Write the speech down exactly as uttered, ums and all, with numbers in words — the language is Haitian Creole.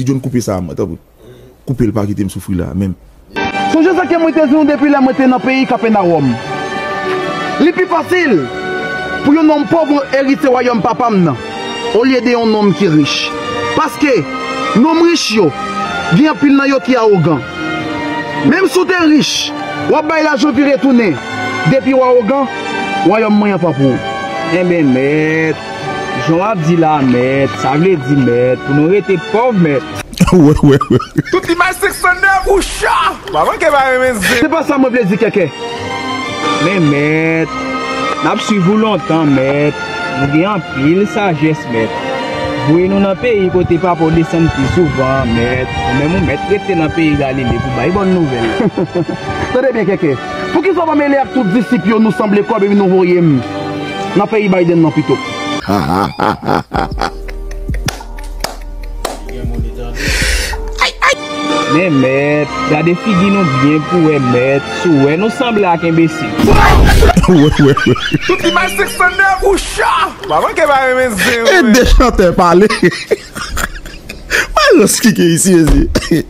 John, koupe sa a, mwen, tanpri. Koupe l, pa kite m soufri la, menm. Sonje sa ke mwen te di nou depi lè mwen te nan peyi Kapènawòm. Li pi fasil pou yon nonm pòv eritye wayòm Papa m nan, olye de yon nonm ki rich. Paske, nonm rich yo, gen anpil nan yo ki awogan. Menm si w te rich, w ap bay lajan vire tounen. Depi w awogan, wayòm mwen an pa pou ou. Enben, mèt, jan w ap di la, mèt, sa vle di, mèt, pou nou rete pòv, mèt. Wè, wè, wè. Tout imaj sèk san nèf ou cha. Pa manke pa renmen zen. Se pa sa mwen vle di, Kèkè. Men, mèt, n ap swiv ou lontan, mèt. Nou gen anpil sajès, mèt. Voye nou nan peyi kote papa w desann pi souvan, mèt. Ou menm ou mèt rete nan peyi Galile pou bay bòn nouvèl. Tande byen, Kèkè. Poukisa w pa mele ak tout disip yo, nou sanble kòb epi nou voye m nan peyi Biden nan pito? Men mèt, gade figi nou byen pou wè, mèt. Si w wè nou sanble ak enbesil. Wè, wè, wè. Tout imaj sèk san nèf ou cha. Pa manke pa renmen zen. E de chantè pale. Mwen rans kike isi, mezi.